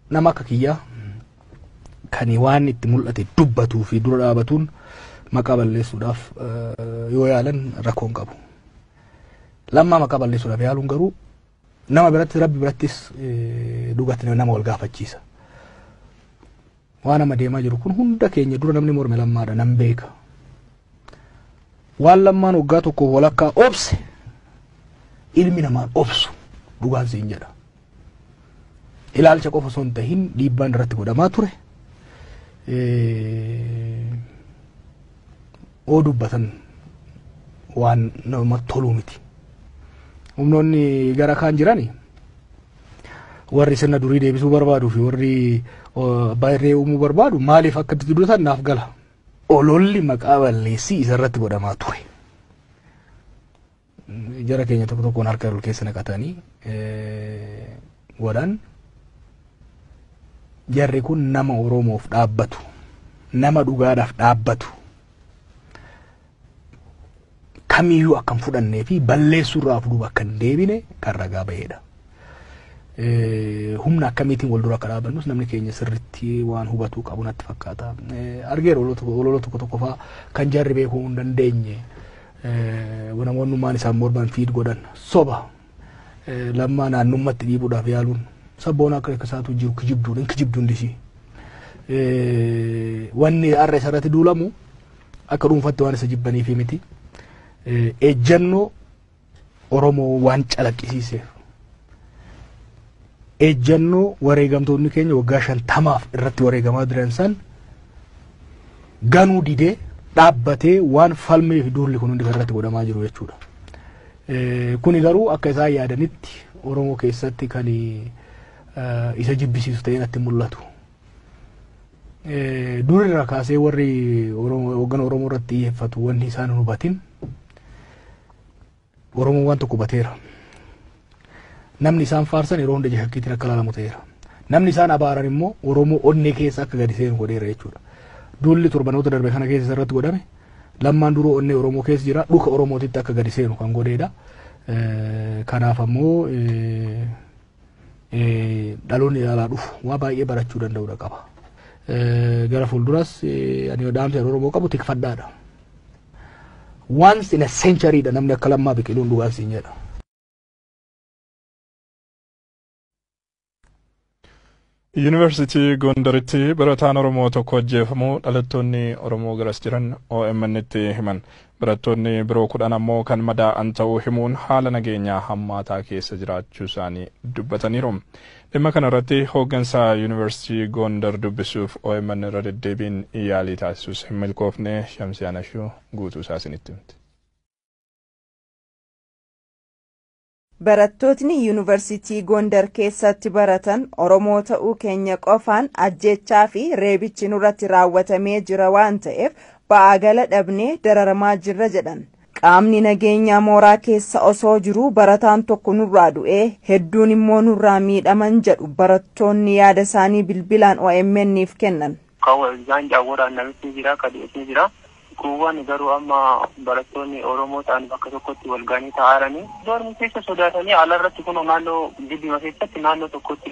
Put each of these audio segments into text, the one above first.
Nama akka kiyyaa kan waan itti mul'ate dubbatuu fi dura dhaabatuun maqaa balleessuudhaaf yoo yaalan rakkoon qabu. Lammaa maqaa balleessuudhaaf yaaluun garuu nama biratti, rabbi birattis dhugatti nama wal gaafachiisa. Waan amma deemaa jiru kun hunda keenya dura namni morme Lammaadha, nan beeka. Waan Lammaan waggaa tokko walakkaa obse ilmi namaan obsu, dhugaan siin jedha. Ilaalcha qofa osoo hin tahin dhiibbaan irratti godhamaa ture. Oo dubbatan waan namatti toluu miti. Humnoonni gara kaan jirani, warri sirna durii deebisuu barbaaduu fi warri abbaa irree uumuu barbaadu, maaliif akka itti dubbatan naaf gala. Ololli maqaa balleessii isarratti godhamaa ture. Jara keenya tokko tokkoon harka ol keessa naqatanii godhan. Jarri kun nama Oromoof dhaabbatu, nama dhugaadhaaf dhaabbatu kamiyyuu akka hin fudhannee fi balleessuurraa of duuba akka hin deebine kan ragaa bahedha. Humna akkamiitiin wal dura akka dhaabannus namni keenya sirritti waan hubatuu qabu natti fakkaata. Argeera olola tokko tokko fa'aa kan jarri beekuu hin dandeenye, namoonnummaan isaan morman fiid godhan soba. Lammaa naannummatti dhiibuudhaaf yaaluun sabboon akka isaatu jiru kijibduun hin kijibduun disii. Wanni har'a isarratti duulamu akka dhuunfatti waan isa jibbaniifi miti. Ejjannoo Oromoo waan calaqqisiiseef, ejjannoo wareegamtoonni keenya waggaa 50f irratti wareegamaa jiran san ganuu didee dhaabbatee waan falmee fi duulli kun hundi irratti godhamaa jiru jechuudha. Kuni garuu akka isaan yaadanitti Oromoo keessatti kan isa jibbisiisu ta'ee natti mul'atu. Durirraa kaasee warri hoggana Oromoo irratti xiyyeeffatu wanni isaan hin hubatin, Oromoon waan tokko hubateera. Namni isaan faarsan yeroo hunda shakkiitiin akka ilaalamu ta'eera. Namni isaan abaaran immoo Oromoo onnee keessa akka gadi seenu godheera jechuudha. Duulli torbanoota darbe kana keessa irratti godhame, Lammaan duruu onnee Oromoo keessa jira, dhuka Oromootitti akka gadi seenu kan godheedha. Kanaaf ammoo dhaloonni ilaalaa dhufu waa baay'ee barachuu danda'udha qaba. Gara fuulduras ani dhaamsa Oromoo qabu tikfadhaadha. Once in a century dha namni akka Lammaa biqiluun, dhugaan siin jedha. Yuunivarsiitii Gondaritti barataan Oromoo tokko ajjeefamuu dhalattoonni Oromoo garas jiran OMN'tti himan. Barattoonni biroo 10 ammoo kan madaa'an ta'uu himuun haala nageenyaa hammaataa keessa jiraachuu isaanii dubbataniiru. Dhimma kana irratti hooggansa Yuunivarsiitii Gondar dubbisuuf OMN irra deddeebiin yaalii taasisus hin milkoofne. Shamsiyaan Ashuu guutuu isaa isinitti himti. Barattootni Yuunivarsiitii Gondar keessatti baratan Oromoo ta'uu keenya qofaan ajjechaa fi reebichi nurratti raawwatamee jira waan ta'eef ba'aa gala dhabnee dararamaa jirra jedhan. Qaamni nageenyaa mooraa keessa osoo jiruu barataan tokko nurraa du'ee, hedduun immoo nurraa miidhaman jedhu barattoonni yaada isaanii bilbilaan OMN'if kennan. Kan jaawwadhaan namichi jira, kan dhiyeessni jira. Kuuwwan garuu amma barattoonni Oromoo ta'an bakka tokkotti wal ga'anii taa'anii dormi keessa sodaatanii, ala irratti kun naannoo gidduma keessatti naannoo tokkotti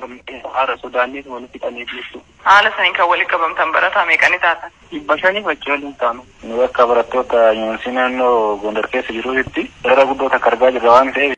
haara sodaannee nu fixaniif jechuudha. Haala saniin kan walitti qabamtan barataa meeqani taatan? 500 achi waliin taanu. Nu bakka barattoota yuunivarsiitii naannoo Gondar keessa jirutti darara guddoo takka argaa jirra waan ta'eef.